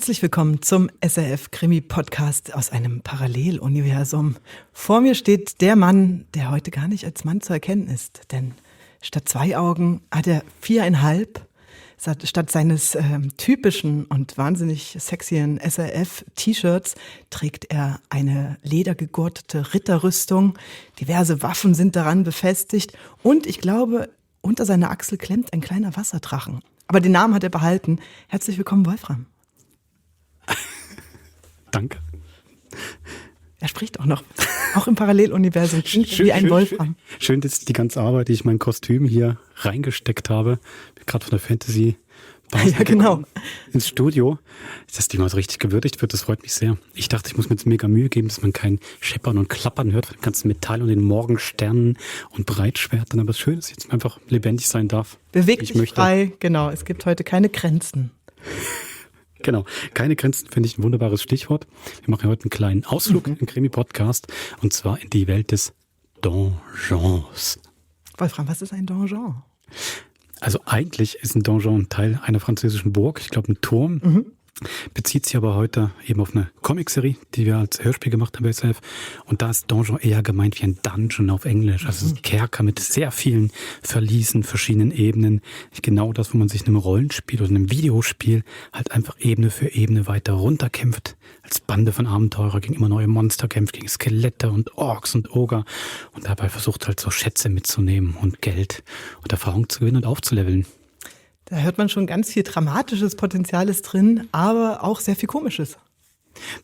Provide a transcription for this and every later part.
Herzlich willkommen zum SRF-Krimi-Podcast aus einem Paralleluniversum. Vor mir steht der Mann, der heute gar nicht als Mann zu erkennen ist. Denn statt 2 Augen hat er 4,5. Statt seines typischen und wahnsinnig sexyen SRF-T-Shirts trägt er eine ledergegurtete Ritterrüstung. Diverse Waffen sind daran befestigt. Und ich glaube, unter seiner Achsel klemmt ein kleiner Wasserdrachen. Aber den Namen hat er behalten. Herzlich willkommen, Wolfram. Danke. Er spricht auch noch, auch im Paralleluniversum, klingt wie ein Wolfram. Schön, dass die ganze Arbeit, die ich in mein Kostüm hier reingesteckt habe, gerade von der Fantasy ja, genau. ins Studio, dass die mal so richtig gewürdigt wird, das freut mich sehr. Ich dachte, ich muss mir jetzt mega Mühe geben, dass man kein Scheppern und Klappern hört von dem ganzen Metall und den Morgensternen und Breitschwertern, aber es ist schön, dass ich jetzt einfach lebendig sein darf. Beweg dich frei, genau, es gibt heute keine Grenzen. Genau, keine Grenzen finde ich ein wunderbares Stichwort. Wir machen heute einen kleinen Ausflug im Krimi-Podcast und zwar in die Welt des Donjons. Wolfram, was ist ein Donjon? Also eigentlich ist ein Donjon Teil einer französischen Burg, ich glaube ein Turm. Bezieht sich aber heute eben auf eine Comicserie, die wir als Hörspiel gemacht haben bei SRF. Und da ist Donjon eher gemeint wie ein Dungeon auf Englisch. Also ein Kerker mit sehr vielen Verliesen, verschiedenen Ebenen. Genau das, wo man sich in einem Rollenspiel oder in einem Videospiel halt einfach Ebene für Ebene weiter runterkämpft. Als Bande von Abenteurer gegen immer neue Monster kämpft, gegen Skelette und Orks und Oger. Und dabei versucht halt so Schätze mitzunehmen und Geld und Erfahrung zu gewinnen und aufzuleveln. Da hört man schon ganz viel dramatisches Potenzial ist drin, aber auch sehr viel Komisches.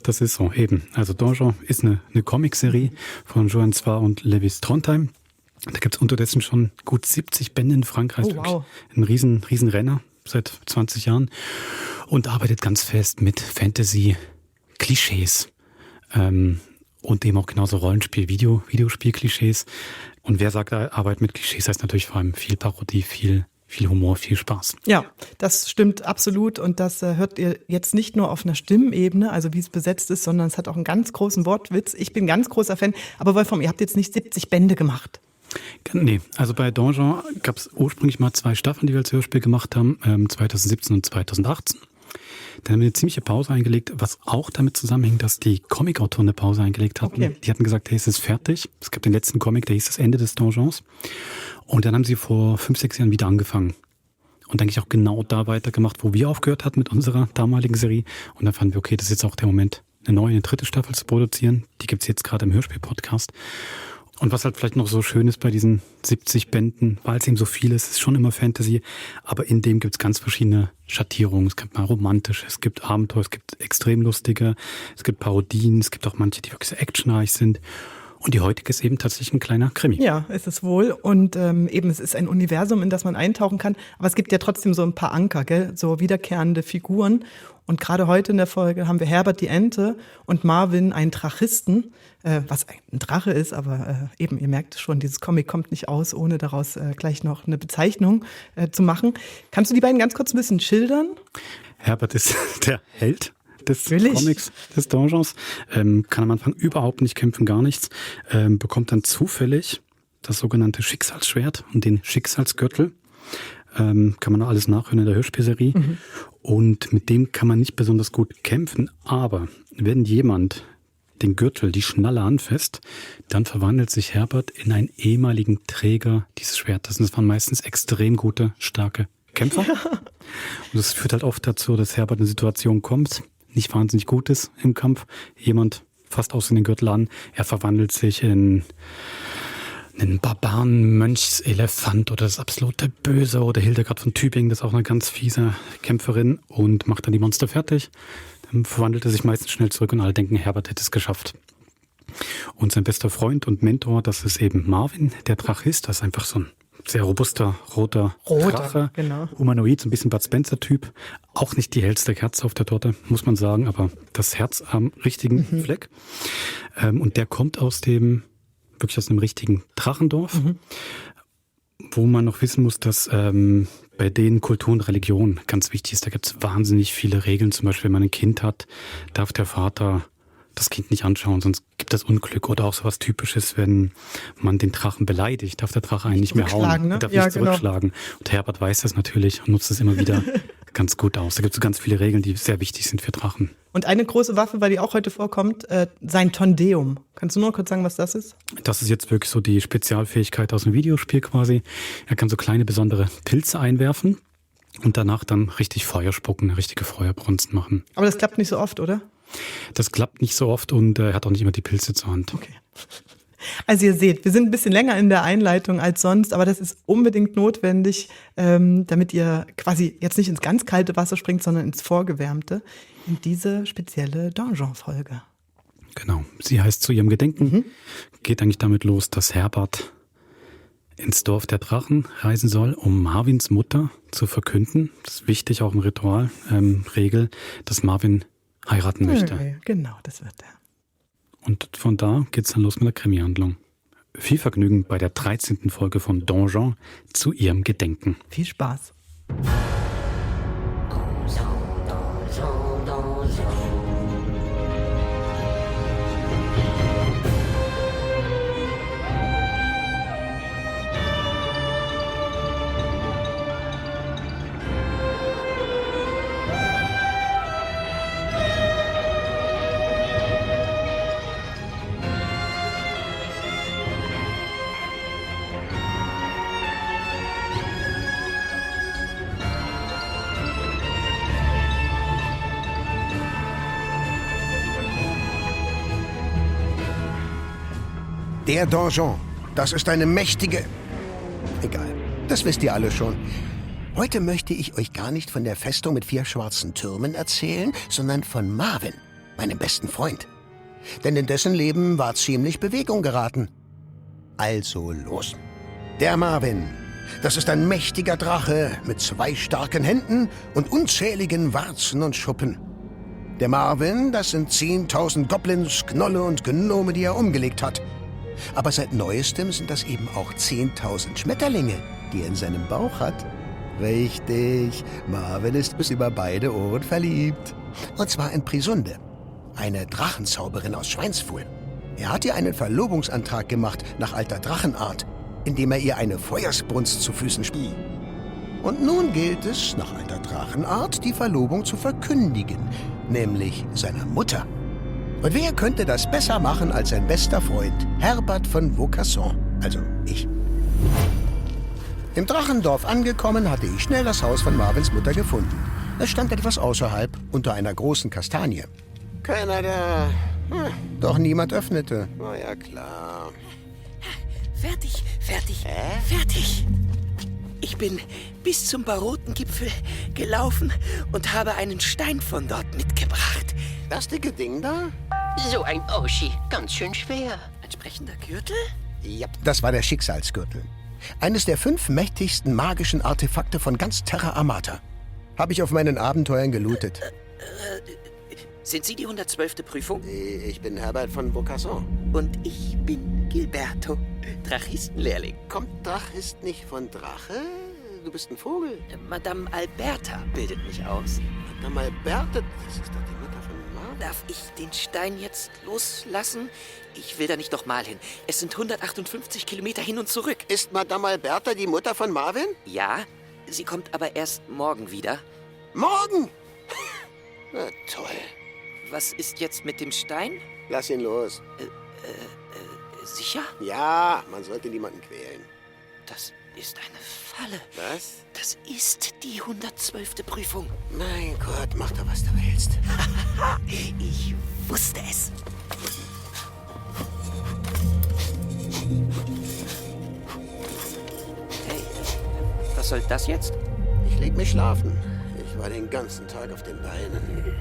Das ist so, eben. Also Donjon ist eine Comicserie von Joanne Zwar und Lévis Trondheim. Da gibt es unterdessen schon gut 70 Bände in Frankreich. Oh, wow. Ein riesen Renner seit 20 Jahren und arbeitet ganz fest mit Fantasy-Klischees und eben auch genauso Rollenspiel-Videospiel-Klischees. Und wer sagt, er arbeitet mit Klischees, heißt natürlich vor allem viel Parodie, viel Humor, viel Spaß. Ja, das stimmt absolut und das hört ihr jetzt nicht nur auf einer Stimmebene, also wie es besetzt ist, sondern es hat auch einen ganz großen Wortwitz. Ich bin ein ganz großer Fan, aber Wolfram, ihr habt jetzt nicht 70 Bände gemacht. Nee, also bei Donjon gab es ursprünglich mal 2 Staffeln, die wir als Hörspiel gemacht haben, 2017 und 2018. Dann haben wir eine ziemliche Pause eingelegt, was auch damit zusammenhängt, dass die Comic-Autoren eine Pause eingelegt hatten. Okay. Die hatten gesagt, hey, es ist fertig. Es gab den letzten Comic, der hieß Das Ende des Donjons. Und dann haben sie vor 5, 6 Jahren wieder angefangen. Und eigentlich auch genau da weitergemacht, wo wir aufgehört hatten mit unserer damaligen Serie. Und dann fanden wir, okay, das ist jetzt auch der Moment, eine 3. Staffel zu produzieren. Die gibt's jetzt gerade im Hörspiel-Podcast. Und was halt vielleicht noch so schön ist bei diesen 70 Bänden, weil es eben so viel ist, ist schon immer Fantasy, aber in dem gibt's ganz verschiedene Schattierungen. Es gibt mal romantische, es gibt Abenteuer, es gibt extrem lustige, es gibt Parodien, es gibt auch manche, die wirklich sehr actionreich sind. Und die heutige ist eben tatsächlich ein kleiner Krimi. Ja, ist es wohl. Und eben, es ist ein Universum, in das man eintauchen kann. Aber es gibt ja trotzdem so ein paar Anker, gell? So wiederkehrende Figuren. Und gerade heute in der Folge haben wir Herbert die Ente und Marvin einen Drachisten, was ein Drache ist. Aber eben, ihr merkt schon, dieses Comic kommt nicht aus, ohne daraus gleich noch eine Bezeichnung zu machen. Kannst du die beiden ganz kurz ein bisschen schildern? Herbert ist der Held des Comics, des Donjons, kann am Anfang überhaupt nicht kämpfen, gar nichts, bekommt dann zufällig das sogenannte Schicksalsschwert und den Schicksalsgürtel. Kann man auch alles nachhören in der Hörspielserie. Und mit dem kann man nicht besonders gut kämpfen, aber wenn jemand den Gürtel, die Schnalle anfasst, dann verwandelt sich Herbert in einen ehemaligen Träger dieses Schwertes. Und das waren meistens extrem gute, starke Kämpfer. Und das führt halt oft dazu, dass Herbert in eine Situation kommt, nicht wahnsinnig gut ist im Kampf. Jemand fasst aus den Gürtel an, er verwandelt sich in einen Barbaren-Mönchselefant oder das absolute Böse oder Hildegard von Tübingen, das ist auch eine ganz fiese Kämpferin und macht dann die Monster fertig. Dann verwandelt er sich meistens schnell zurück und alle denken, Herbert hätte es geschafft. Und sein bester Freund und Mentor, das ist eben Marvin, der Drachist, das ist einfach so ein sehr robuster, roter Drache, genau. Humanoid, so ein bisschen Bud Spencer-Typ. Auch nicht die hellste Kerze auf der Torte, muss man sagen, aber das Herz am richtigen Fleck. Und der kommt wirklich aus einem richtigen Drachendorf, wo man noch wissen muss, dass bei denen Kultur und Religion ganz wichtig ist. Da gibt es wahnsinnig viele Regeln. Zum Beispiel, wenn man ein Kind hat, darf der Vater das Kind nicht anschauen, sonst gibt das Unglück. Oder auch so was Typisches, wenn man den Drachen beleidigt, darf der Drache einen nicht mehr hauen. Ne? Darf nicht zurückschlagen. Und Herbert weiß das natürlich und nutzt es immer wieder ganz gut aus. Da gibt es so ganz viele Regeln, die sehr wichtig sind für Drachen. Und eine große Waffe, weil die auch heute vorkommt, sein Tondeum. Kannst du nur kurz sagen, was das ist? Das ist jetzt wirklich so die Spezialfähigkeit aus dem Videospiel quasi. Er kann so kleine besondere Pilze einwerfen und danach dann richtig Feuer spucken, richtige Feuerbronzen machen. Aber das klappt nicht so oft, oder? Das klappt nicht so oft und er hat auch nicht immer die Pilze zur Hand. Okay. Also ihr seht, wir sind ein bisschen länger in der Einleitung als sonst, aber das ist unbedingt notwendig, damit ihr quasi jetzt nicht ins ganz kalte Wasser springt, sondern ins vorgewärmte, in diese spezielle Donjon-Folge. Genau, sie heißt zu ihrem Gedenken, geht eigentlich damit los, dass Herbert ins Dorf der Drachen reisen soll, um Marvins Mutter zu verkünden. Das ist wichtig, auch im Ritual, Regel, dass Marvin heiraten möchte. Okay, genau, das wird er. Und von da geht's dann los mit der Krimi-Handlung. Viel Vergnügen bei der 13. Folge von Donjon zu ihrem Gedenken. Viel Spaß. Der Donjon, das ist eine mächtige... Egal, das wisst ihr alle schon. Heute möchte ich euch gar nicht von der Festung mit 4 schwarzen Türmen erzählen, sondern von Marvin, meinem besten Freund. Denn in dessen Leben war ziemlich Bewegung geraten. Also los. Der Marvin, das ist ein mächtiger Drache mit 2 starken Händen und unzähligen Warzen und Schuppen. Der Marvin, das sind 10.000 Goblins, Gnolle und Gnome, die er umgelegt hat. Aber seit Neuestem sind das eben auch 10.000 Schmetterlinge, die er in seinem Bauch hat. Richtig, Marvin ist bis über beide Ohren verliebt. Und zwar in Prisunde, eine Drachenzauberin aus Schweinsfuhl. Er hat ihr einen Verlobungsantrag gemacht nach alter Drachenart, indem er ihr eine Feuersbrunst zu Füßen spie. Und nun gilt es, nach alter Drachenart, die Verlobung zu verkündigen, nämlich seiner Mutter. Und wer könnte das besser machen als sein bester Freund, Herbert von Vaucasson, also ich. Im Drachendorf angekommen, hatte ich schnell das Haus von Marvins Mutter gefunden. Es stand etwas außerhalb, unter einer großen Kastanie. Keiner da. Doch niemand öffnete. Na ja, klar. Fertig. Fertig. Ich bin bis zum Barotengipfel gelaufen und habe einen Stein von dort mitgebracht. Das dicke Ding da? So ein Oschi, ganz schön schwer. Ein sprechender Gürtel? Ja, das war der Schicksalsgürtel. Eines der 5 mächtigsten magischen Artefakte von ganz Terra Amata. Habe ich auf meinen Abenteuern gelootet. Sind Sie die 112. Prüfung? Ich bin Herbert von Vaucasson. Und ich bin Gilberto, Drachistenlehrling. Kommt Drachist nicht von Drache? Du bist ein Vogel. Madame Alberta bildet mich aus. Madame Alberta, das ist doch die Mutter von Marvin. Darf ich den Stein jetzt loslassen? Ich will da nicht nochmal hin. Es sind 158 Kilometer hin und zurück. Ist Madame Alberta die Mutter von Marvin? Ja, sie kommt aber erst morgen wieder. Morgen? Na toll. Was ist jetzt mit dem Stein? Lass ihn los. Sicher? Ja, man sollte niemanden quälen. Das ist eine Falle. Was? Das ist die 112. Prüfung. Mein Gott, mach doch, was du willst. Ich wusste es. Hey, was soll das jetzt? Ich leg mich schlafen. Ich war den ganzen Tag auf den Beinen.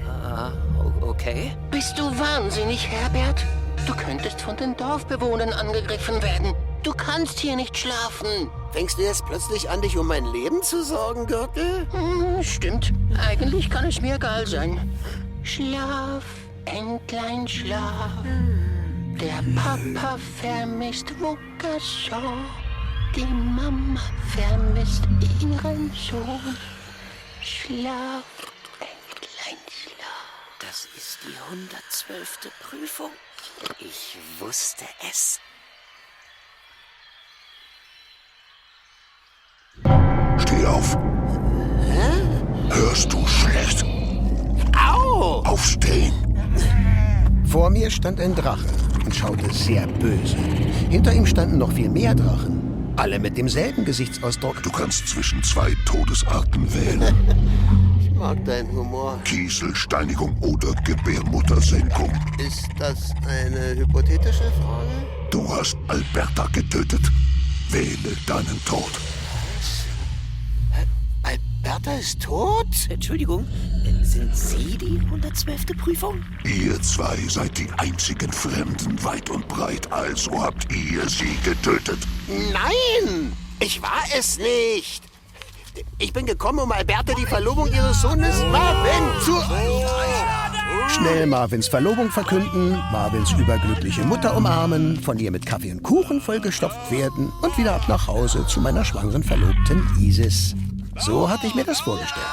Okay. Bist du wahnsinnig, Herbert? Du könntest von den Dorfbewohnern angegriffen werden. Du kannst hier nicht schlafen. Fängst du jetzt plötzlich an, dich um mein Leben zu sorgen, Gürtel? Stimmt. Eigentlich kann es mir egal sein. Schlaf, Entlein, schlaf. Der Papa vermisst Vaucasson. Die Mama vermisst ihren Sohn. Schlaf, Entlein, schlaf. Das ist die 112. Prüfung. Ich wusste es. Steh auf. Hörst du schlecht? Au! Aufstehen! Vor mir stand ein Drache und schaute sehr böse. Hinter ihm standen noch viel mehr Drachen. Alle mit demselben Gesichtsausdruck. Du kannst zwischen 2 Todesarten wählen. Ich mag deinen Humor. Kieselsteinigung oder Gebärmuttersenkung. Ist das eine hypothetische Frage? Du hast Alberta getötet. Wähle deinen Tod. Alberta ist tot? Entschuldigung, sind Sie die 112. Prüfung? Ihr 2 seid die einzigen Fremden weit und breit, also habt ihr sie getötet. Nein! Ich war es nicht! Ich bin gekommen, um Alberta die Verlobung ihres Sohnes Marvin zu... Schnell Marvins Verlobung verkünden, Marvins überglückliche Mutter umarmen, von ihr mit Kaffee und Kuchen vollgestopft werden und wieder ab nach Hause zu meiner schwangeren Verlobten Isis. So hatte ich mir das vorgestellt.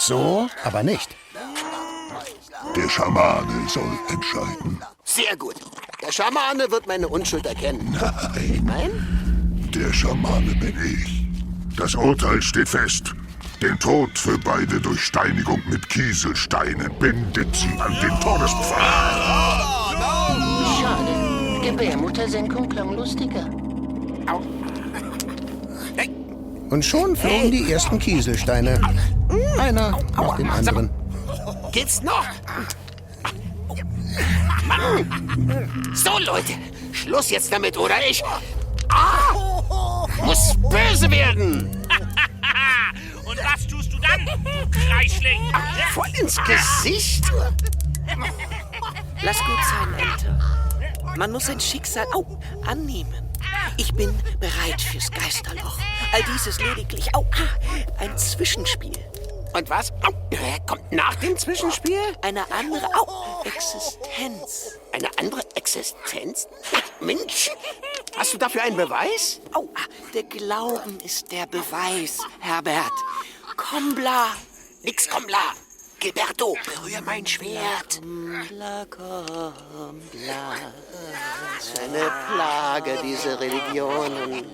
So aber nicht. Der Schamane soll entscheiden. Sehr gut. Der Schamane wird meine Unschuld erkennen. Nein? Der Schamane bin ich. Das Urteil steht fest. Den Tod für beide durch Steinigung mit Kieselsteinen bindet sie an den Todespfahl. Schade. Gebärmuttersenkung klang lustiger. Und schon flogen die ersten Kieselsteine. Einer nach dem anderen. Geht's noch? So, Leute, Schluss jetzt damit, oder ich... Muss böse werden! Und was tust du dann, du Kreischling? Voll ins Gesicht! Lass gut sein, Ente. Man muss sein Schicksal annehmen. Ich bin bereit fürs Geisterloch. All dies ist lediglich ein Zwischenspiel. Und was kommt nach dem Zwischenspiel? Eine andere Existenz. Eine andere Existenz? Mensch, hast du dafür einen Beweis? Der Glauben ist der Beweis, Herbert. Kombla. Nix, komm, la. Gilberto, berühr mein Schwert. Kombla, Kombla. Das ist eine Plage, diese Religionen.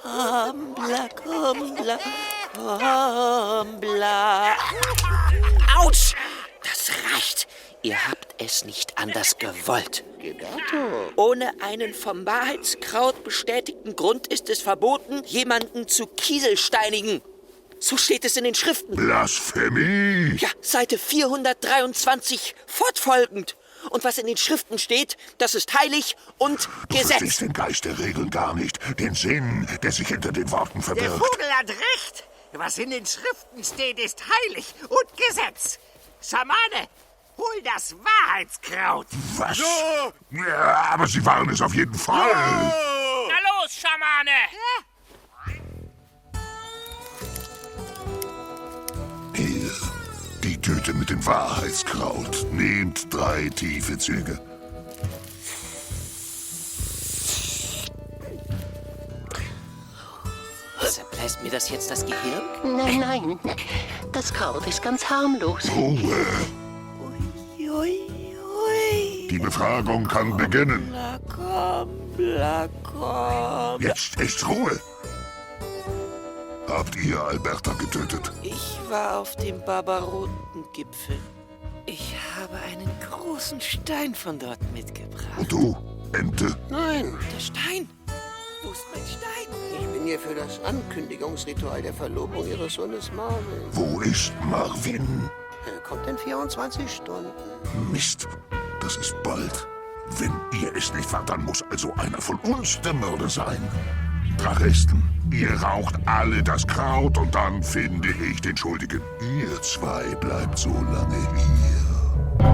Kombla, Kombla, Kombla. Autsch! Das reicht. Ihr habt es nicht anders gewollt. Gilberto. Ohne einen vom Wahrheitskraut bestätigten Grund ist es verboten, jemanden zu kieselsteinigen. So steht es in den Schriften. Blasphemie! Ja, Seite 423 fortfolgend. Und was in den Schriften steht, das ist heilig und Du Gesetz. verstehst den Geist der Regeln gar nicht, den Sinn, der sich hinter den Worten Der verbirgt. Vogel hat recht. Was in den Schriften steht, ist heilig und Gesetz. Schamane, hol das Wahrheitskraut. Was? Ja, aber sie waren es auf jeden Fall. Na los, Schamane. Ihr, die Tüte mit dem Wahrheitskraut. Nehmt 3 tiefe Züge. Zerpläst mir das jetzt das Gehirn? Nein, nein. Das Kraut ist ganz harmlos. Ruhe. Ui, ui. Die Befragung kann beginnen. Komm. Jetzt ist Ruhe. Habt ihr Alberta getötet? Ich war auf dem Barbarotengipfel. Ich habe einen großen Stein von dort mitgebracht. Und du, Ente? Nein, Der Stein? Wo ist mein Stein? ich bin hier für das Ankündigungsritual der Verlobung ihres Sohnes Marvin. Wo ist Marvin? Er kommt in 24 Stunden. Mist, das ist bald. Wenn ihr es nicht wart, dann muss also einer von uns der Mörder sein. Drachisten, ihr raucht alle das Kraut und dann finde ich den Schuldigen. Ihr 2 bleibt so lange hier.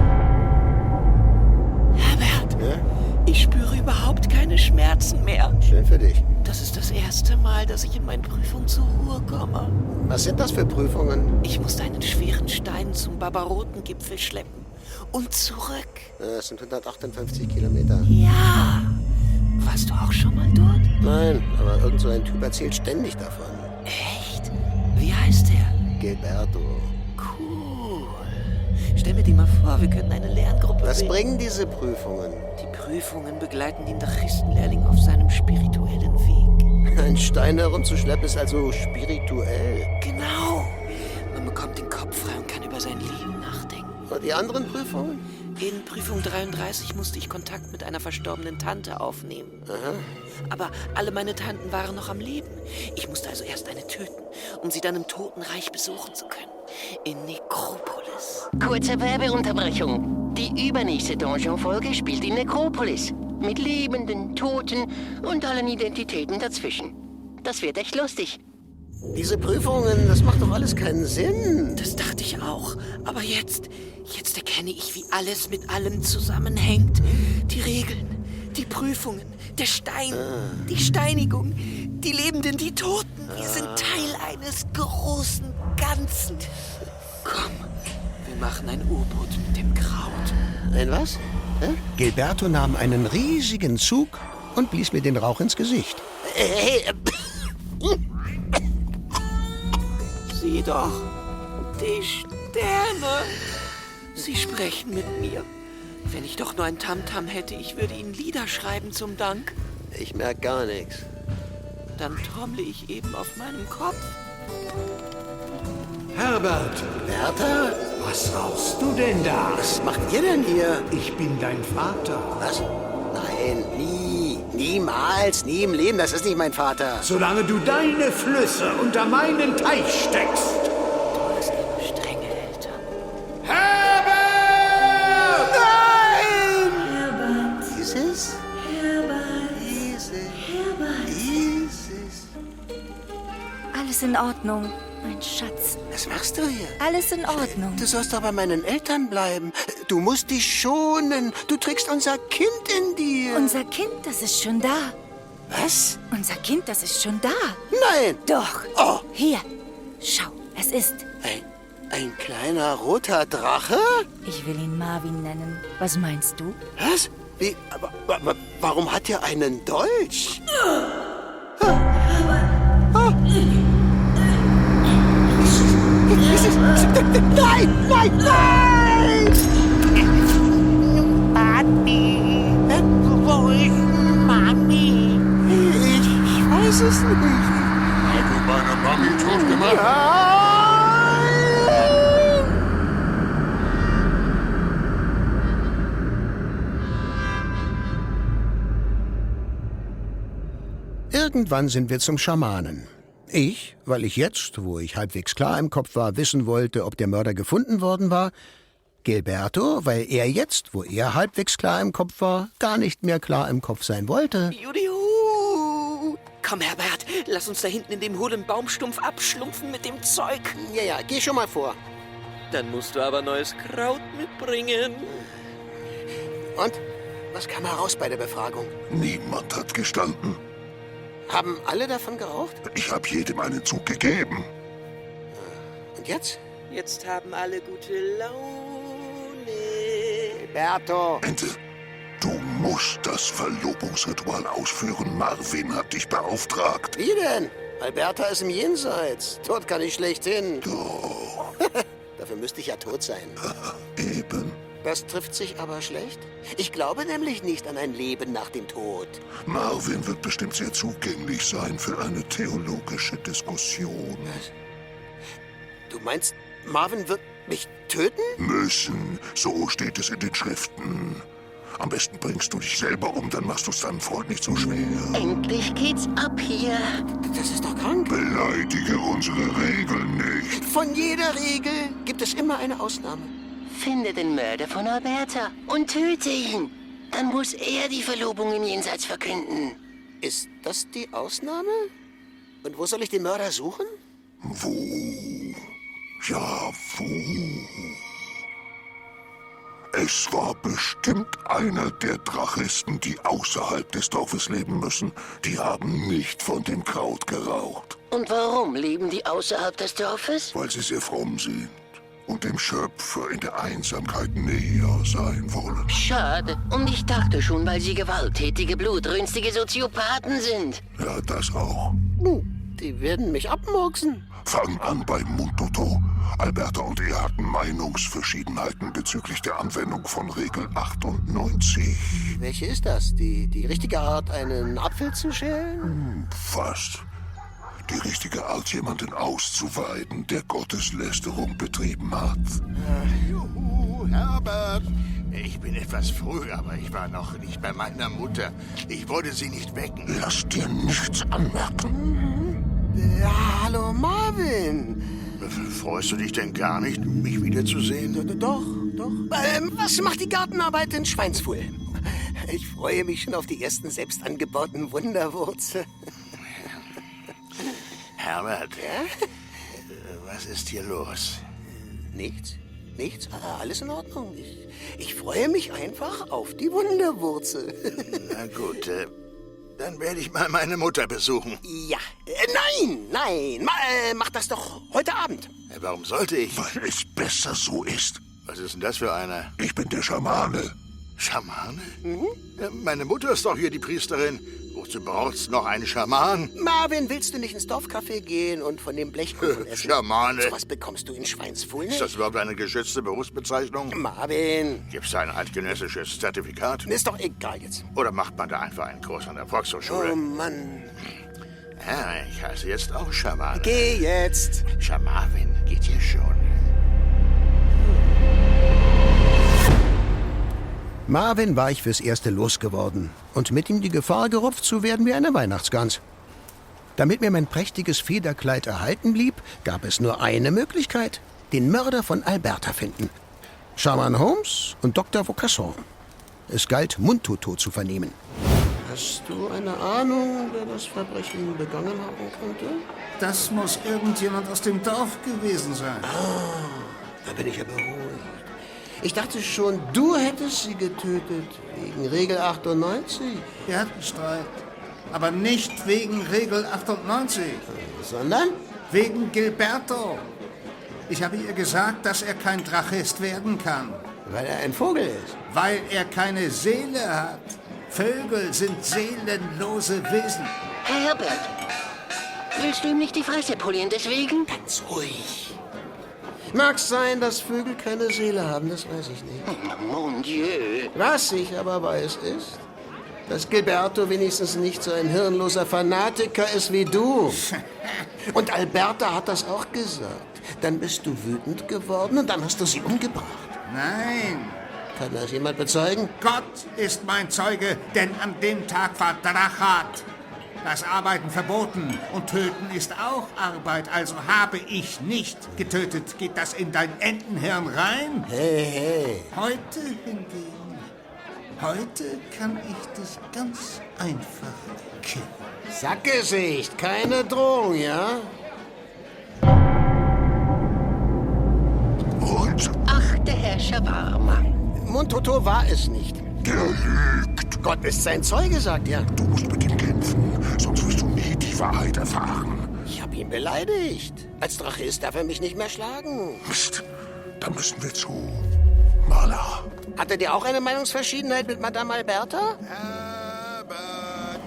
Herbert, Ja? ich spüre überhaupt keine Schmerzen mehr. Schön für dich. Das ist das erste Mal, dass ich in meinen Prüfungen zur Ruhe komme. Was sind das für Prüfungen? Ich musste einen schweren Stein zum Barbarotengipfel schleppen. Und zurück. Das sind 158 Kilometer. Ja. Warst du auch schon mal dort? Nein, aber irgend so ein Typ erzählt ständig davon. Echt? Wie heißt der? Gilberto. Cool. Stell mir die mal vor, wir könnten eine Lerngruppe Was bilden. bringen diese Prüfungen? Die Prüfungen begleiten den Drachistenlehrling auf seinem spirituellen Weg. Ein Stein herumzuschleppen ist also spirituell. Genau. Und die anderen Prüfungen? In Prüfung 33 musste ich Kontakt mit einer verstorbenen Tante aufnehmen. Aha. Aber alle meine Tanten waren noch am Leben. Ich musste also erst eine töten, um sie dann im Totenreich besuchen zu können. In Nekropolis. Kurze Werbeunterbrechung. Die übernächste Donjon-Folge spielt in Nekropolis. Mit Lebenden, Toten und allen Identitäten dazwischen. Das wird echt lustig. Diese Prüfungen, das macht doch alles keinen Sinn. Das dachte ich auch. Aber jetzt erkenne ich, wie alles mit allem zusammenhängt. Die Regeln, die Prüfungen, der Stein, die Steinigung, die Lebenden, die Toten. Wir sind Teil eines großen Ganzen. Komm, wir machen ein U-Boot mit dem Kraut. Ein was? Gilberto nahm einen riesigen Zug und blies mir den Rauch ins Gesicht. Sieh doch, die Sterne. Sie sprechen mit mir. Wenn ich doch nur ein Tamtam hätte, ich würde ihnen Lieder schreiben zum Dank. Ich merk gar nichts. Dann trommle ich eben auf meinem Kopf. Herbert, Bertha? was rauchst du denn da? Was macht ihr denn hier? Ich bin dein Vater. Was? Nein, nie. Niemals, nie im Leben. Das ist nicht mein Vater. Solange du deine Flüsse unter meinen Teich steckst. Du hast immer strenge Eltern. Herbert! Nein! Herbert, Isis? Herbert, Isis? Herbert. Isis? Alles in Ordnung, mein Schatz. Was machst du hier? Alles in Ordnung. Du sollst doch bei meinen Eltern bleiben. Du musst dich schonen. Du trägst unser Kind in dir. Unser Kind, das ist schon da. Was? Unser Kind, das ist schon da. Nein. Doch. Oh. Hier, schau, es ist. Ein kleiner roter Drache? Ich will ihn Marvin nennen. Was meinst du? Was? Wie? Aber warum hat er einen Dolch? Nein, nein, nein! Mami. Wo ist Mami? Ich weiß es nicht. Hast du meine Mami tot gemacht? Irgendwann sind wir zum Schamanen. Ich, weil ich jetzt, wo ich halbwegs klar im Kopf war, wissen wollte, ob der Mörder gefunden worden war. Gilberto, weil er jetzt, wo er halbwegs klar im Kopf war, gar nicht mehr klar im Kopf sein wollte. Judihu! Komm, Herbert, lass uns da hinten in dem hohlen Baumstumpf abschlumpfen mit dem Zeug. Ja, geh schon mal vor. Dann musst du aber neues Kraut mitbringen. Und? Was kam heraus bei der Befragung? Niemand hat gestanden. Haben alle davon geraucht? Ich habe jedem einen Zug gegeben. Und jetzt? Jetzt haben alle gute Laune. Gilberto! Ente, du musst das Verlobungsritual ausführen. Marvin hat dich beauftragt. Wie denn? Alberta ist im Jenseits. Dort kann ich schlecht hin. Doch, Dafür müsste ich ja tot sein. eben. Das trifft sich aber schlecht. Ich glaube nämlich nicht an ein Leben nach dem Tod. Marvin wird bestimmt sehr zugänglich sein für eine theologische Diskussion. Du meinst, Marvin wird mich töten? Müssen, so steht es in den Schriften. Am besten bringst du dich selber um, dann machst du es deinem Freund nicht so schwer. Endlich geht's ab hier. Das ist doch krank. Beleidige unsere Regeln nicht. Von jeder Regel gibt es immer eine Ausnahme. Finde den Mörder von Alberta und töte ihn. Dann muss er die Verlobung im Jenseits verkünden. Ist das die Ausnahme? Und wo soll ich den Mörder suchen? Wo? Ja, wo? Es war bestimmt einer der Drachisten, die außerhalb des Dorfes leben müssen. Die haben nicht von dem Kraut geraucht, Und warum leben die außerhalb des Dorfes? weil sie sehr fromm sind und dem Schöpfer in der Einsamkeit näher sein wollen. Schade. Und ich dachte schon, weil sie gewalttätige, blutrünstige Soziopathen sind. Ja, das auch. Die werden mich abmurksen. Fang an bei Muntoto. Alberta und er hatten Meinungsverschiedenheiten bezüglich der Anwendung von Regel 98. Welche ist das? Die richtige Art, einen Apfel zu schälen? Fast. Die richtige Art, jemanden auszuweiden, der Gotteslästerung betrieben hat. Herbert. Ich bin etwas früh, aber ich war noch nicht bei meiner Mutter. Ich wollte sie nicht wecken. Lass dir nichts anmerken. Ja, hallo Marvin. Freust du dich denn gar nicht, mich wiederzusehen? Doch. Was macht die Gartenarbeit in Schweinsfuhl? Ich freue mich schon auf die ersten selbst angebauten Wunderwurzel. Herbert, was ist hier los? Nichts. Alles in Ordnung. Ich freue mich einfach auf die Wunderwurzel. Na gut, dann werde ich mal meine Mutter besuchen. Ja. Nein. Mach das doch heute Abend. Warum sollte ich? Weil es besser so ist. Was ist denn das für einer? Ich bin der Schamane. Schamane? Ja, meine Mutter ist doch hier die Priesterin. Wozu braucht's noch einen Schaman? Marvin, willst du nicht ins Dorfcafé gehen und von dem Blechkuchen essen? Schamane. So was bekommst du in Schweinsfuhl nicht? Ist das überhaupt eine geschützte Berufsbezeichnung? Marvin. Gibt's da ein eidgenössisches Zertifikat? Ist doch egal jetzt. Oder macht man da einfach einen Kurs an der Volkshochschule? Oh Mann. Ja, ich heiße jetzt auch Schamane. Geh jetzt. Schamawin geht hier schon. Marvin war ich fürs Erste losgeworden und mit ihm die Gefahr gerupft zu werden wie eine Weihnachtsgans. Damit mir mein prächtiges Federkleid erhalten blieb, gab es nur eine Möglichkeit: den Mörder von Alberta finden. Schaman Holmes und Dr. Vaucasson. Es galt, Mundtoto zu vernehmen. Hast du eine Ahnung, wer das Verbrechen begangen haben könnte? Das muss irgendjemand aus dem Dorf gewesen sein. Da bin ich ja beruhigt. Ich dachte schon, du hättest sie getötet, wegen Regel 98. Wir hatten Streit, aber nicht wegen Regel 98. Sondern? Wegen Gilberto. Ich habe ihr gesagt, dass er kein Drachist werden kann. Weil er ein Vogel ist. Weil er keine Seele hat. Vögel sind seelenlose Wesen. Herr Herbert, willst du ihm nicht die Fresse polieren deswegen? Ganz ruhig. Mag sein, dass Vögel keine Seele haben, das weiß ich nicht. Mon Dieu. Was ich aber weiß ist, dass Gilberto wenigstens nicht so ein hirnloser Fanatiker ist wie du. Und Alberta hat das auch gesagt. Dann bist du wütend geworden und dann hast du sie umgebracht. Nein. Kann das jemand bezeugen? Gott ist mein Zeuge, denn an dem Tag war Drachat. Das Arbeiten verboten und Töten ist auch Arbeit, also habe ich nicht getötet. Geht das in dein Entenhirn rein? Hey. Heute hingegen, heute kann ich dich ganz einfach killen. Sackgesicht, keine Drohung, ja? Und? Ach, der Herr Shawarma. Mundtoto war es nicht. Der lügt. Gott ist sein Zeuge, sagt er. Du musst mit ihm kämpfen, sonst wirst du nie die Wahrheit erfahren. Ich habe ihn beleidigt. Als Drachist darf er mich nicht mehr schlagen. Mist, da müssen wir zu Marla. Hatte der auch eine Meinungsverschiedenheit mit Madame Alberta? Herbert.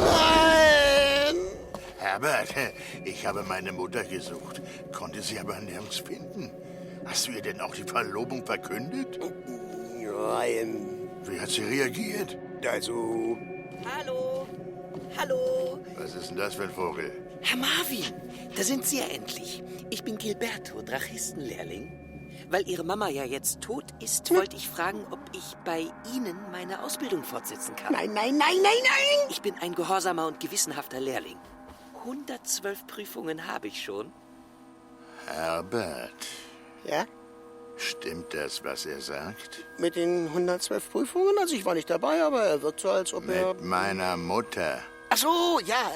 Nein! Herbert, ich habe meine Mutter gesucht, konnte sie aber nirgends finden. Hast du ihr denn auch die Verlobung verkündet? Nein. Wie hat sie reagiert? Also... Hallo. Was ist denn das für ein Vogel? Herr Marvin, da sind Sie ja endlich. Ich bin Gilberto, Drachistenlehrling. Weil Ihre Mama ja jetzt tot ist, wollte ich fragen, ob ich bei Ihnen meine Ausbildung fortsetzen kann. Nein! Ich bin ein gehorsamer und gewissenhafter Lehrling. 112 Prüfungen habe ich schon. Herbert, Ja? stimmt das, was er sagt? Mit den 112 Prüfungen? Also ich war nicht dabei, aber er wirkt so, als ob er... Mit meiner Mutter. Ach so, ja,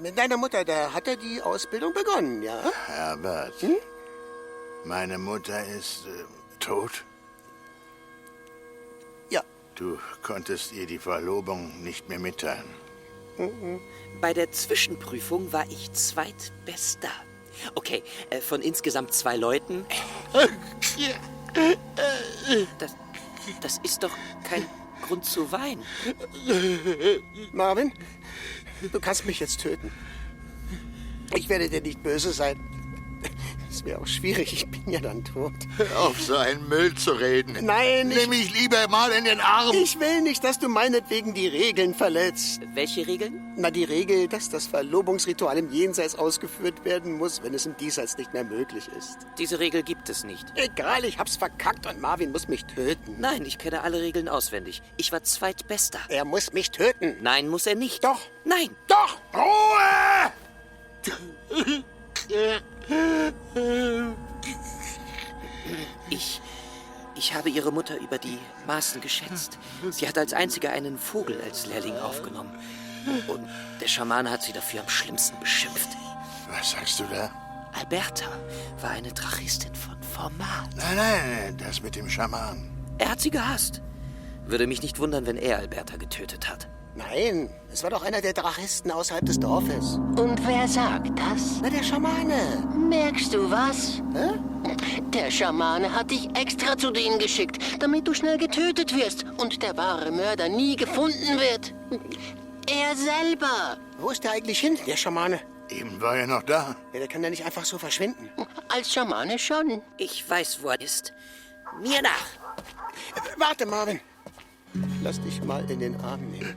mit deiner Mutter, da hat er die Ausbildung begonnen, ja? Herbert, meine Mutter ist tot. Ja. Du konntest ihr die Verlobung nicht mehr mitteilen. Bei der Zwischenprüfung war ich zweitbester. Okay, von insgesamt 2 Leuten. Das ist doch kein Grund zu weinen. Marvin, du kannst mich jetzt töten. Ich werde dir nicht böse sein. Das wäre auch schwierig, ich bin ja dann tot. Hör auf, so einen Müll zu reden. Nein, Nimm mich lieber mal in den Arm. Ich will nicht, dass du meinetwegen die Regeln verletzt. Welche Regeln? Na, die Regel, dass das Verlobungsritual im Jenseits ausgeführt werden muss, wenn es im Diesseits nicht mehr möglich ist. Diese Regel gibt es nicht. Egal, ich hab's verkackt und Marvin muss mich töten. Nein, ich kenne alle Regeln auswendig. Ich war Zweitbester. Er muss mich töten. Nein, muss er nicht. Doch. Nein. Doch. Ruhe! Ich habe ihre Mutter über die Maßen geschätzt. Sie hat als einzige einen Vogel als Lehrling aufgenommen. Und der Schamane hat sie dafür am schlimmsten beschimpft. Was sagst du da? Alberta war eine Drachistin von Format. Nein, das mit dem Schaman. Er hat sie gehasst. Würde mich nicht wundern, wenn er Alberta getötet hat. Nein, es war doch einer der Drachisten außerhalb des Dorfes. Und wer sagt das? Na, der Schamane. Merkst du was? Hä? Der Schamane hat dich extra zu denen geschickt, damit du schnell getötet wirst und der wahre Mörder nie gefunden wird. Er selber. Wo ist der eigentlich hin, der Schamane? Eben war er noch da. Ja, der kann ja nicht einfach so verschwinden. Als Schamane schon. Ich weiß, wo er ist. Mir nach. Warte, Marvin. Lass dich mal in den Arm nehmen.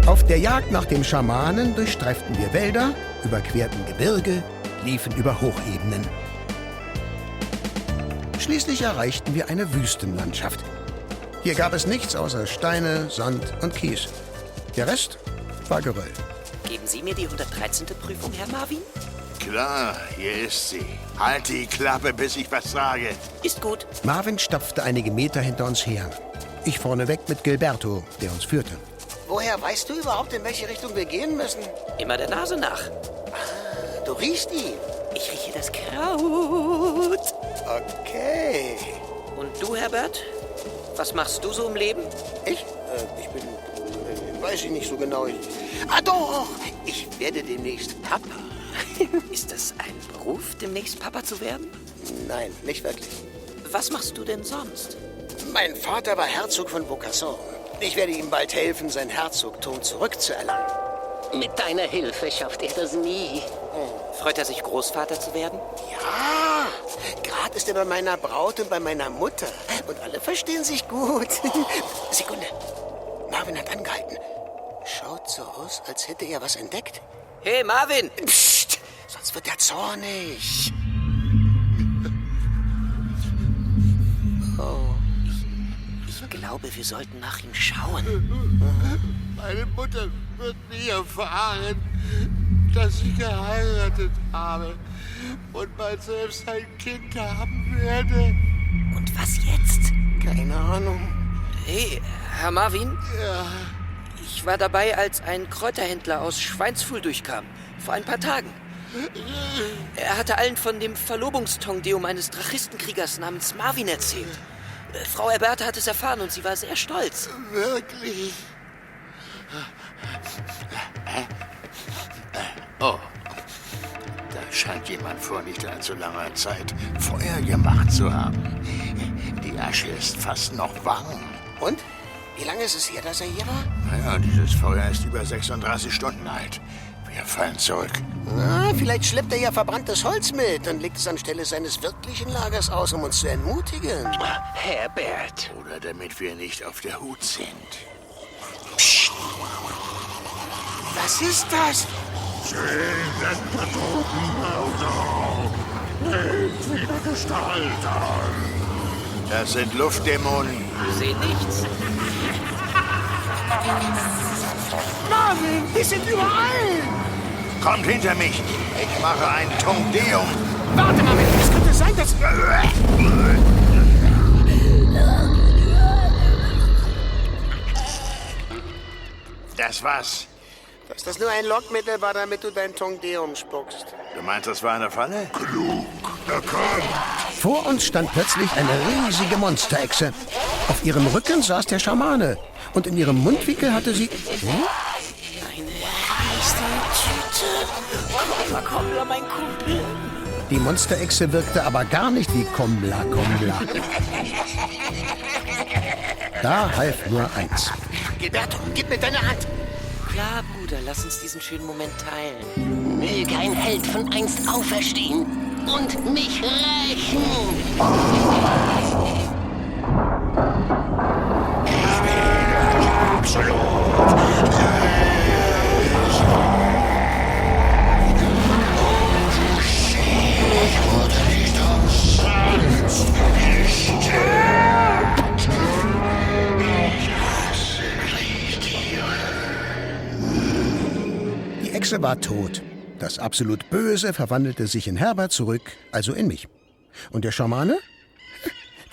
Auf der Jagd nach dem Schamanen durchstreiften wir Wälder, überquerten Gebirge, liefen über Hochebenen. Schließlich erreichten wir eine Wüstenlandschaft. Hier gab es nichts außer Steine, Sand und Kies. Der Rest war Geröll. Geben Sie mir die 113. Prüfung, Herr Marvin? Klar, hier ist sie. Halt die Klappe, bis ich was sage. Ist gut. Marvin stapfte einige Meter hinter uns her. Ich vorneweg mit Gilberto, der uns führte. Woher weißt du überhaupt, in welche Richtung wir gehen müssen? Immer der Nase nach. Du riechst ihn. Ich rieche das Kraut. Okay. Und du, Herbert? Was machst du so im Leben? Ich bin... weiß ich nicht so genau. Doch! Ich werde demnächst Papa. Ist das ein Beruf, demnächst Papa zu werden? Nein, nicht wirklich. Was machst du denn sonst? Mein Vater war Herzog von Bocasson. Ich werde ihm bald helfen, sein Herzogtum zurückzuerlangen. Mit deiner Hilfe schafft er das nie. Freut er sich, Großvater zu werden? Ja, gerade ist er bei meiner Braut und bei meiner Mutter. Und alle verstehen sich gut. Sekunde. Marvin hat angehalten. Schaut so aus, als hätte er was entdeckt. Hey, Marvin! Psst, sonst wird er zornig. Oh. Ich glaube, wir sollten nach ihm schauen. Meine Mutter wird nie erfahren, dass ich geheiratet habe und mal selbst ein Kind haben werde. Und was jetzt? Keine Ahnung. Hey, Herr Marvin? Ja. Ich war dabei, als ein Kräuterhändler aus Schweinsfuhl durchkam. Vor ein paar Tagen. Er hatte allen von dem Verlobungstongdeum eines Drachistenkriegers namens Marvin erzählt. Frau Alberta hat es erfahren und sie war sehr stolz. Wirklich? Oh, da scheint jemand vor nicht allzu langer Zeit Feuer gemacht zu haben. Die Asche ist fast noch warm. Und? Wie lange ist es her, dass er hier war? Naja, dieses Feuer ist über 36 Stunden alt. Wir fallen zurück. Na, vielleicht schleppt er ja verbranntes Holz mit und legt es anstelle seines wirklichen Lagers aus, um uns zu entmutigen. Herbert. Oder damit wir nicht auf der Hut sind. Psst. Was ist das? Seht den Totenmörder! Nicht wieder Gestalt an! Das sind Luftdämonen. Ich sehe nichts. Marvin, die sind überall! Kommt hinter mich. Ich mache ein Tongdeum. Warte, Marvin, es könnte sein, dass... Das was? Dass das nur ein Lockmittel war, damit du dein Tongdeum spuckst. Du meinst, das war eine Falle? Klug, erkannt! Vor uns stand plötzlich eine riesige Monsterechse. Auf ihrem Rücken saß der Schamane. Und in ihrem Mundwinkel hatte sie... Eine Tüte. Komm, mein Kumpel. Die Monsterechse wirkte aber gar nicht wie Kombla Kombla. Da half nur eins. Gilberto, gib mir deine Hand. Klar, Bruder, lass uns diesen schönen Moment teilen. Möge ein Held von einst auferstehen und mich rächen. Die Echse war tot. Das absolut Böse verwandelte sich in Herbert zurück, also in mich. Und der Schamane?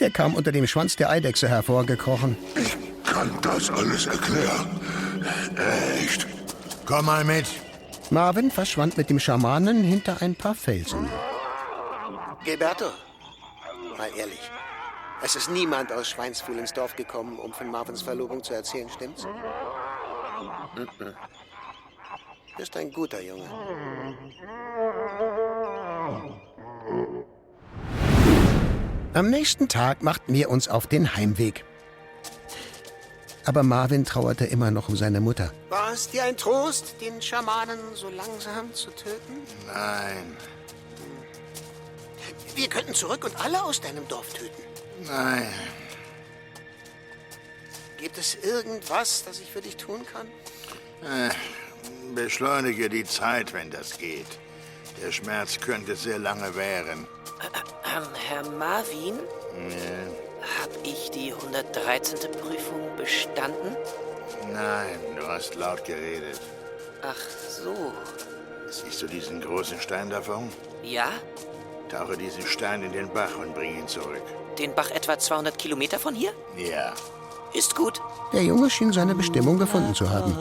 Der kam unter dem Schwanz der Eidechse hervorgekrochen. Ich kann das alles erklären. Echt. Komm mal mit. Marvin verschwand mit dem Schamanen hinter ein paar Felsen. Gilberto, mal ehrlich. Es ist niemand aus Schweinsfühl ins Dorf gekommen, um von Marvins Verlobung zu erzählen, stimmt's? Du bist ein guter Junge. Am nächsten Tag machten wir uns auf den Heimweg. Aber Marvin trauerte immer noch um seine Mutter. War es dir ein Trost, den Schamanen so langsam zu töten? Nein, Wir könnten zurück und alle aus deinem Dorf töten. nein. Gibt es irgendwas, das ich für dich tun kann? Beschleunige die Zeit, wenn das geht. Der Schmerz könnte sehr lange währen. Herr Marvin? Hab ich die 113. Prüfung bestanden? Nein, du hast laut geredet. Ach so. Siehst du diesen großen Stein davon? Ja? Tauche diesen Stein in den Bach und bring ihn zurück. Den Bach etwa 200 Kilometer von hier? Ja. Ist gut. Der Junge schien seine Bestimmung gefunden zu haben.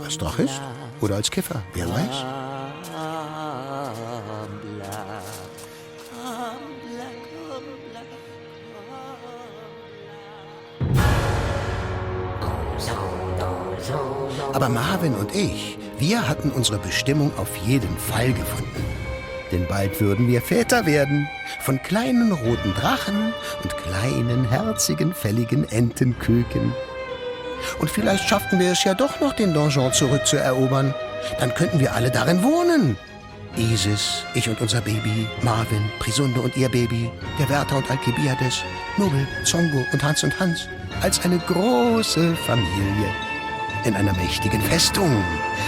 Als Drachist oder als Kiffer, wer weiß. Aber Marvin und ich, wir hatten unsere Bestimmung auf jeden Fall gefunden. Denn bald würden wir Väter werden. Von kleinen roten Drachen und kleinen, herzigen, fälligen Entenköken. Und vielleicht schafften wir es ja doch noch, den Donjon zurückzuerobern. Dann könnten wir alle darin wohnen. Isis, ich und unser Baby, Marvin, Prisunde und ihr Baby, der Wärter und Alkibiades, Nobel, Zongo und Hans. Als eine große Familie. In einer mächtigen Festung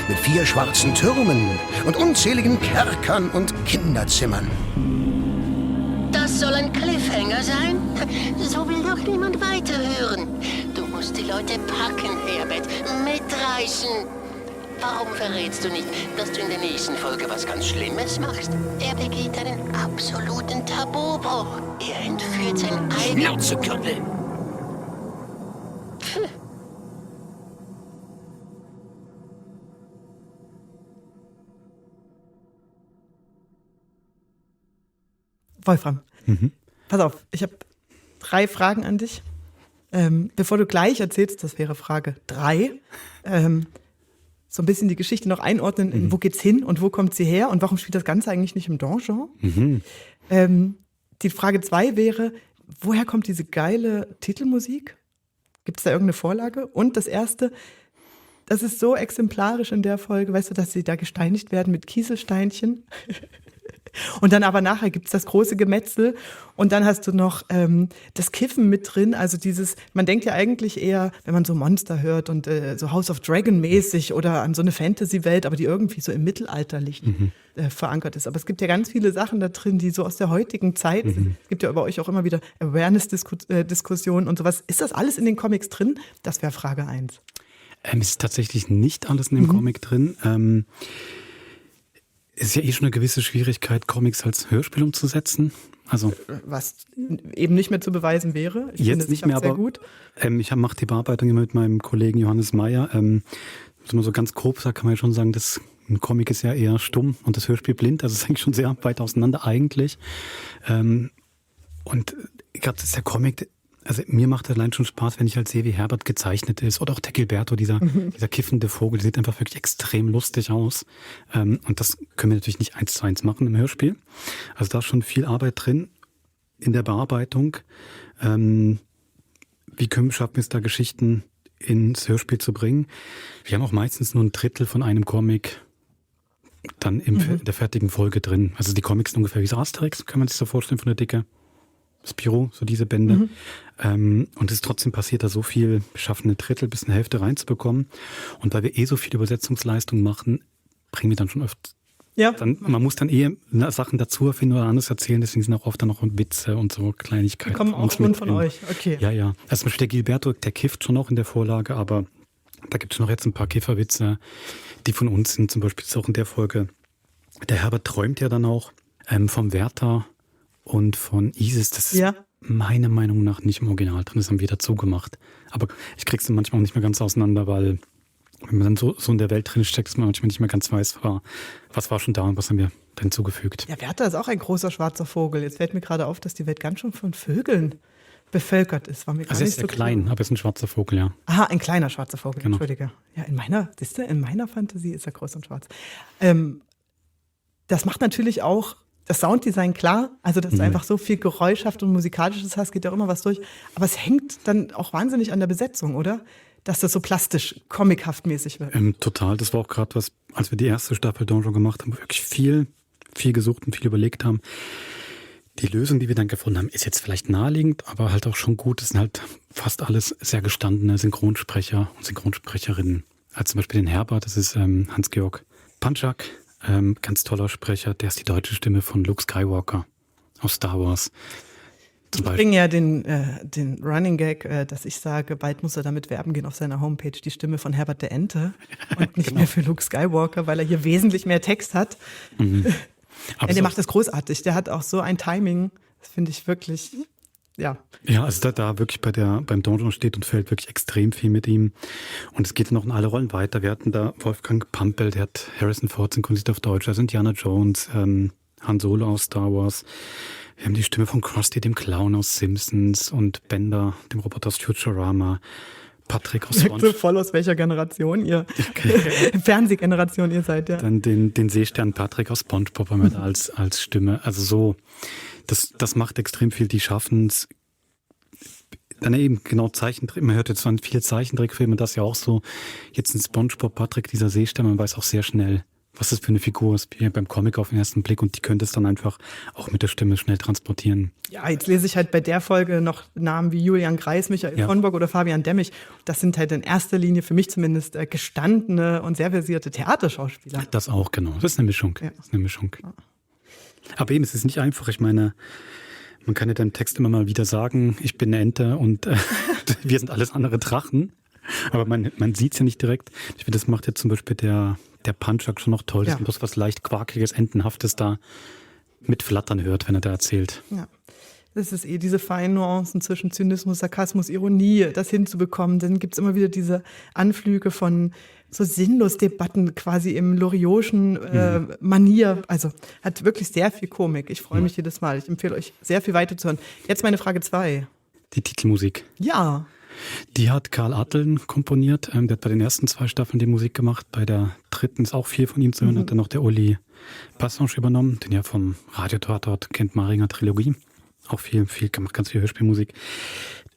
mit 4 schwarzen Türmen und unzähligen Kerkern und Kinderzimmern. Das soll ein Cliffhanger sein? So will doch niemand weiterhören. Du musst die Leute packen, Herbert, mitreißen. Warum verrätst du nicht, dass du in der nächsten Folge was ganz Schlimmes machst? Er begeht einen absoluten Tabubruch. Er entführt sein eigenes... Schnauze, Wolfram, pass auf, ich habe 3 Fragen an dich. Bevor du gleich erzählst, das wäre Frage 3, so ein bisschen die Geschichte noch einordnen, wo geht's hin und wo kommt sie her und warum spielt das Ganze eigentlich nicht im Donjon? Die Frage 2 wäre, woher kommt diese geile Titelmusik? Gibt es da irgendeine Vorlage? Und das erste, das ist so exemplarisch in der Folge, weißt du, dass sie da gesteinigt werden mit Kieselsteinchen. Und dann aber nachher gibt's das große Gemetzel und dann hast du noch das Kiffen mit drin, also dieses, man denkt ja eigentlich eher, wenn man so Monster hört und so House of Dragon mäßig oder an so eine Fantasy-Welt, aber die irgendwie so im Mittelalterlichen verankert ist. Aber es gibt ja ganz viele Sachen da drin, die so aus der heutigen Zeit, es gibt ja bei euch auch immer wieder Awareness-Diskussionen und sowas. Ist das alles in den Comics drin? Das wäre Frage 1. Ist tatsächlich nicht alles in dem Comic drin. Ist ja eh schon eine gewisse Schwierigkeit, Comics als Hörspiel umzusetzen. Also was eben nicht mehr zu beweisen wäre. Ich jetzt nicht mehr, aber gut. Ich mache die Bearbeitung immer mit meinem Kollegen Johannes Meyer. Wenn man so ganz grob sagt, kann man ja schon sagen, dass ein Comic ist ja eher stumm und das Hörspiel blind. Also es ist eigentlich schon sehr weit auseinander eigentlich. Und gerade ist der Comic, Also mir macht das allein schon Spaß, wenn ich halt sehe, wie Herbert gezeichnet ist. Oder auch der Gilberto, dieser kiffende Vogel, der sieht einfach wirklich extrem lustig aus. Und das können wir natürlich nicht 1:1 machen im Hörspiel. Also da ist schon viel Arbeit drin in der Bearbeitung. Schaffen wir es da, Geschichten ins Hörspiel zu bringen? Wir haben auch meistens nur ein Drittel von einem Comic dann in der fertigen Folge drin. Also die Comics sind ungefähr wie so Asterix, kann man sich so vorstellen von der Dicke. Spirou, so diese Bände. Und es ist trotzdem passiert, da so viel, wir schaffen ein Drittel bis eine Hälfte reinzubekommen. Und weil wir so viel Übersetzungsleistung machen, bringen wir dann schon oft. Ja. Man muss dann Sachen dazu erfinden oder anderes erzählen, deswegen sind auch oft dann noch Witze und so Kleinigkeiten. Die kommen auch schon von euch, okay. Ja. Also zum Beispiel der Gilberto, der kifft schon noch in der Vorlage, aber da gibt es noch jetzt ein paar Kifferwitze, die von uns sind. Zum Beispiel ist auch in der Folge, der Herbert träumt ja dann auch vom Wärter und von Isis. Das ist meiner Meinung nach nicht im Original drin, das haben wir dazu gemacht. Aber ich krieg's dann manchmal auch nicht mehr ganz auseinander, weil wenn man dann so in der Welt drin steckt, dass man manchmal nicht mehr ganz weiß, was war schon da und was haben wir hinzugefügt. Ja, Wärter ist auch ein großer schwarzer Vogel. Jetzt fällt mir gerade auf, dass die Welt ganz schön von Vögeln bevölkert ist. War mir gar also nicht ist so klein, aber ist ein schwarzer Vogel, ja. Aha, ein kleiner schwarzer Vogel, genau. Entschuldige. Ja, in meiner Fantasie ist er groß und schwarz. Das macht natürlich auch das Sounddesign klar, also dass du einfach so viel Geräuschhaft und Musikalisches hast, geht ja auch immer was durch. Aber es hängt dann auch wahnsinnig an der Besetzung, oder? Dass das so plastisch, comichaft mäßig wird. Total, das war auch gerade was, als wir die erste Staffel Donjon gemacht haben, wo wir wirklich viel gesucht und viel überlegt haben. Die Lösung, die wir dann gefunden haben, ist jetzt vielleicht naheliegend, aber halt auch schon gut. Es sind halt fast alles sehr gestandene Synchronsprecher und Synchronsprecherinnen. Also zum Beispiel den Herbert, das ist Hans-Georg Panczak. Ganz toller Sprecher, der ist die deutsche Stimme von Luke Skywalker aus Star Wars. Ich bringe ja den Running Gag, dass ich sage, bald muss er damit werben gehen auf seiner Homepage, die Stimme von Herbert der Ente und nicht mehr für Luke Skywalker, weil er hier wesentlich mehr Text hat. Der macht das großartig, der hat auch so ein Timing, das finde ich wirklich, ja. Ja, also da wirklich beim Donjon steht und fällt wirklich extrem viel mit ihm. Und es geht noch in alle Rollen weiter. Wir hatten da Wolfgang Pampel, der hat Harrison Ford synchronisiert auf Deutsch, also Indiana Jones, Han Solo aus Star Wars. Wir haben die Stimme von Krusty, dem Clown aus Simpsons, und Bender, dem Roboter aus Futurama. Patrick aus SpongeBob. So voll aus welcher Generation ihr, Fernsehgeneration ihr seid, ja. Dann den Seestern Patrick aus SpongeBob haben wir da als Stimme. Also so, das macht extrem viel. Die schaffen es. Dann eben genau Zeichentrick. Man hört jetzt von viele Zeichentrickfilme, das ja auch so. Jetzt ein SpongeBob Patrick, dieser Seestern, man weiß auch sehr schnell, was das für eine Figur ist, wie beim Comic auf den ersten Blick, und die könnte es dann einfach auch mit der Stimme schnell transportieren. Ja, jetzt lese ich halt bei der Folge noch Namen wie Julian Greis, Michael von Bock oder Fabian Demmich. Das sind halt in erster Linie für mich zumindest gestandene und sehr versierte Theaterschauspieler. Das auch, genau. Das ist eine Mischung. Ja. Das ist eine Mischung. Ja. Aber eben, es ist nicht einfach. Ich meine, man kann ja deinem Text immer mal wieder sagen, ich bin eine Ente und wir sind alles andere Drachen. Aber man sieht es ja nicht direkt. Ich finde, das macht jetzt zum Beispiel der Panczak schon noch toll, dass man bloß was leicht Quakiges, Entenhaftes da mit flattern hört, wenn er da erzählt. Ja, das ist diese feinen Nuancen zwischen Zynismus, Sarkasmus, Ironie, das hinzubekommen. Dann gibt es immer wieder diese Anflüge von so Sinnlos-Debatten quasi im Lorioschen Manier. Also hat wirklich sehr viel Komik. Ich freue mich jedes Mal. Ich empfehle euch, sehr viel weiterzuhören. Jetzt meine Frage 2. Die Titelmusik. Ja. Die hat Karl Atteln komponiert. Der hat bei den ersten 2 Staffeln die Musik gemacht. Bei der 3. ist auch viel von ihm zu hören. Hat dann noch der Uli Passange übernommen, den ja vom Radiotatort kennt, Maringer Trilogie. Auch viel, macht ganz viel Hörspielmusik.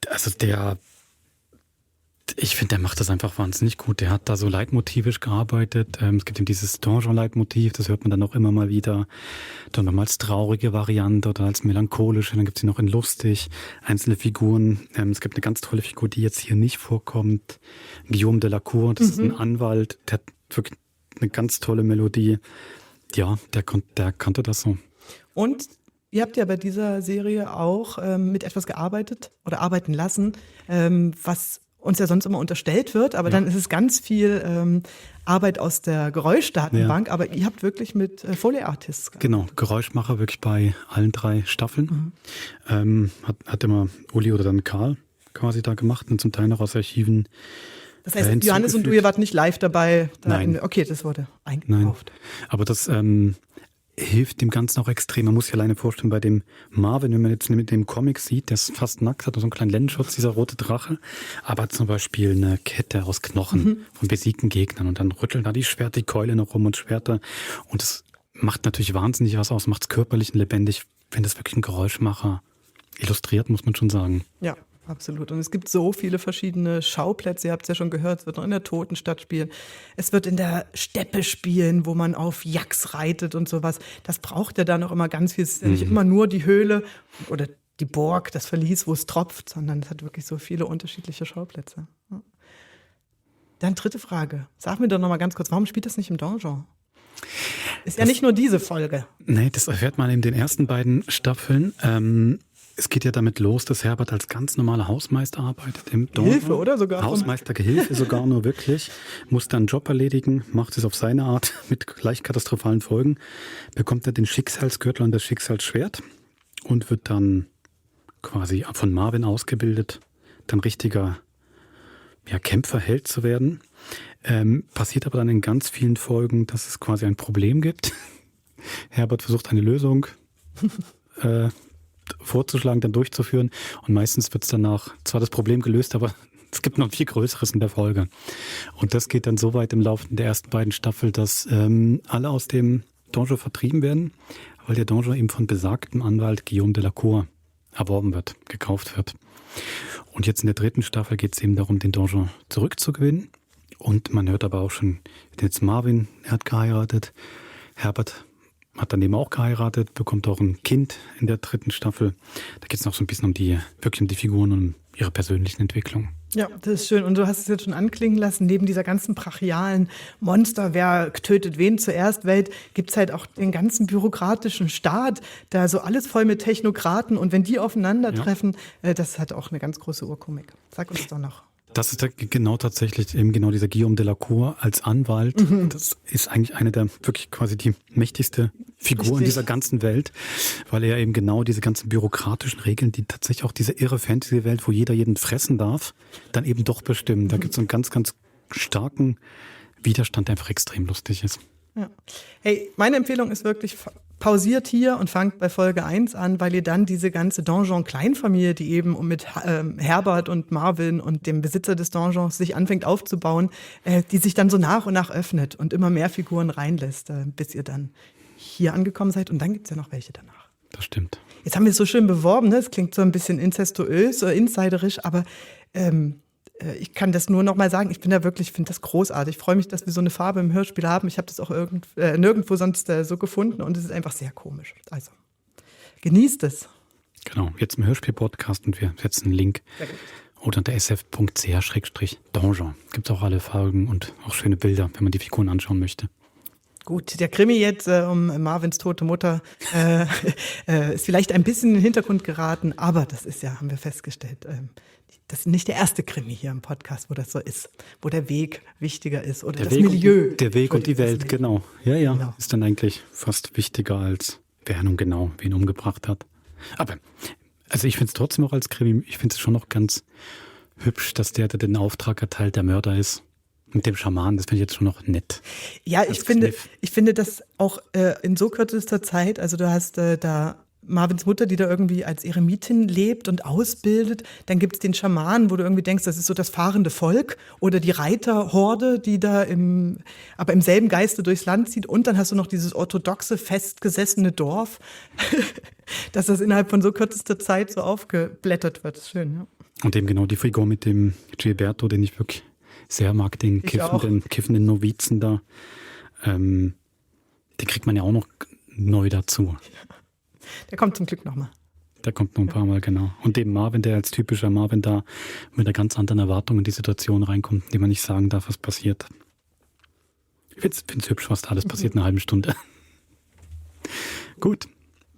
Also ich finde, der macht das einfach wahnsinnig gut. Der hat da so leitmotivisch gearbeitet. Es gibt eben dieses Donjon-Leitmotiv, das hört man dann auch immer mal wieder. Dann nochmal als traurige Variante oder als melancholische. Dann gibt es sie noch in lustig. Einzelne Figuren. Es gibt eine ganz tolle Figur, die jetzt hier nicht vorkommt. Guillaume de la Cour, das ist ein Anwalt. Der hat wirklich eine ganz tolle Melodie. Ja, der kannte das so. Und ihr habt ja bei dieser Serie auch mit etwas gearbeitet oder arbeiten lassen, was uns ja sonst immer unterstellt wird, aber dann ist es ganz viel Arbeit aus der Geräuschdatenbank, aber ihr habt wirklich mit Foley Artists gearbeitet. Genau, Geräuschmacher wirklich bei allen 3 Staffeln. Hat immer Uli oder dann Karl quasi da gemacht und zum Teil noch aus Archiven. Das heißt, Johannes und du, ihr wart nicht live dabei? Nein. Okay, das wurde eingekauft. Nein, aber das hilft dem Ganzen auch extrem. Man muss sich alleine vorstellen, bei dem Marvin, wenn man jetzt mit dem Comic sieht, der ist fast nackt, hat so einen kleinen Lendenschutz, dieser rote Drache, aber hat zum Beispiel eine Kette aus Knochen von besiegten Gegnern und dann rütteln da die Schwerter, die Keule noch rum und Schwerter und das macht natürlich wahnsinnig was aus, macht es körperlich und lebendig, wenn das wirklich ein Geräuschmacher illustriert, muss man schon sagen. Ja. Absolut. Und es gibt so viele verschiedene Schauplätze. Ihr habt es ja schon gehört, es wird noch in der Totenstadt spielen. Es wird in der Steppe spielen, wo man auf Yaks reitet und sowas. Das braucht ja dann auch immer ganz viel. Es ist ja nicht immer nur die Höhle oder die Burg, das Verlies, wo es tropft, sondern es hat wirklich so viele unterschiedliche Schauplätze. Ja. Dann dritte Frage. Sag mir doch noch mal ganz kurz, warum spielt das nicht im Donjon? Ist ja nicht nur diese Folge. Nee, das erfährt man in den ersten beiden Staffeln. Es geht ja damit los, dass Herbert als ganz normaler Hausmeister arbeitet im Dorf. Gehilfe, oder sogar? Hausmeister-Gehilfe sogar nur wirklich. Muss dann einen Job erledigen, macht es auf seine Art mit gleich katastrophalen Folgen. Bekommt er den Schicksalsgürtel und das Schicksalsschwert und wird dann quasi von Marvin ausgebildet, dann richtiger Kämpferheld zu werden. Passiert aber dann in ganz vielen Folgen, dass es quasi ein Problem gibt. Herbert versucht eine Lösung vorzuschlagen, dann durchzuführen und meistens wird es danach zwar das Problem gelöst, aber es gibt noch ein viel Größeres in der Folge. Und das geht dann so weit im Laufe der ersten beiden Staffel, dass alle aus dem Donjon vertrieben werden, weil der Donjon eben von besagtem Anwalt Guillaume de la Cour erworben wird, gekauft wird. Und jetzt in der dritten Staffel geht es eben darum, den Donjon zurückzugewinnen. Und man hört aber auch schon, jetzt Marvin, er hat geheiratet, Herbert hat dann eben auch geheiratet, bekommt auch ein Kind in der dritten Staffel. Da geht es noch so ein bisschen um die Figuren und um ihre persönlichen Entwicklungen. Ja, das ist schön. Und du hast es jetzt schon anklingen lassen, neben dieser ganzen brachialen Monster, wer tötet wen zuerst Welt, gibt es halt auch den ganzen bürokratischen Staat, da so alles voll mit Technokraten. Und wenn die aufeinandertreffen, das hat auch eine ganz große Urkomik. Sag uns doch noch. Das ist tatsächlich dieser Guillaume de la Cour als Anwalt. Das ist eigentlich eine der wirklich quasi die mächtigste Figur in dieser ganzen Welt, weil er eben genau diese ganzen bürokratischen Regeln, die tatsächlich auch diese irre Fantasy-Welt, wo jeder jeden fressen darf, dann eben doch bestimmen. Da gibt es einen ganz, ganz starken Widerstand, der einfach extrem lustig ist. Ja. Hey, meine Empfehlung ist wirklich, pausiert hier und fangt bei Folge 1 an, weil ihr dann diese ganze Donjon-Kleinfamilie, die eben mit Herbert und Marvin und dem Besitzer des Donjons sich anfängt aufzubauen, die sich dann so nach und nach öffnet und immer mehr Figuren reinlässt, bis ihr dann hier angekommen seid. Und dann gibt es ja noch welche danach. Das stimmt. Jetzt haben wir es so schön beworben, ne? Es klingt so ein bisschen inzestuös oder insiderisch, aber ich kann das nur noch mal sagen, ich finde das großartig. Ich freue mich, dass wir so eine Farbe im Hörspiel haben. Ich habe das auch nirgendwo sonst so gefunden und es ist einfach sehr komisch. Also, genießt es. Genau, jetzt im Hörspiel-Podcast und wir setzen einen Link unter sf.ch/donjon. Gibt auch alle Folgen und auch schöne Bilder, wenn man die Figuren anschauen möchte. Gut, der Krimi jetzt um Marvins tote Mutter ist vielleicht ein bisschen in den Hintergrund geraten, aber das ist ja, haben wir festgestellt, das ist nicht der erste Krimi hier im Podcast, wo das so ist, wo der Weg wichtiger ist oder das Milieu. Der Weg und die Welt, genau. Ja, genau. Ist dann eigentlich fast wichtiger als wer nun genau wen umgebracht hat. Aber, also ich finde es trotzdem auch als Krimi, ich finde es schon noch ganz hübsch, dass der den Auftrag erteilt, der Mörder ist. Mit dem Schaman, das finde ich jetzt schon noch nett. Ja, ich finde das auch in so kürzester Zeit, also du hast da Marvins Mutter, die da irgendwie als Eremitin lebt und ausbildet. Dann gibt es den Schamanen, wo du irgendwie denkst, das ist so das fahrende Volk oder die Reiterhorde, die da aber im selben Geiste durchs Land zieht. Und dann hast du noch dieses orthodoxe, festgesessene Dorf, dass das innerhalb von so kürzester Zeit so aufgeblättert wird. Das ist schön, ja. Und eben genau die Figur mit dem Gilberto, den ich wirklich sehr mag, den kiffenden Novizen da. Den kriegt man ja auch noch neu dazu. Der kommt zum Glück nochmal. Der kommt noch ein paar Mal, genau. Und dem Marvin, der als typischer Marvin da mit einer ganz anderen Erwartung in die Situation reinkommt, in die man nicht sagen darf, was passiert. Ich finde es hübsch, was da alles passiert in einer halben Stunde. Gut,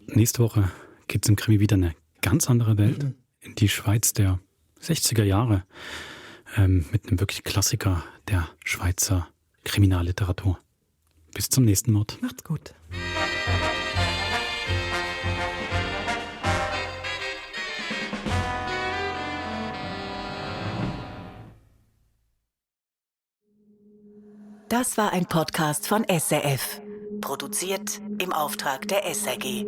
nächste Woche geht es im Krimi wieder in eine ganz andere Welt, in die Schweiz der 60er Jahre, mit einem wirklich Klassiker der Schweizer Kriminalliteratur. Bis zum nächsten Mord. Macht's gut. Das war ein Podcast von SRF. Produziert im Auftrag der SRG.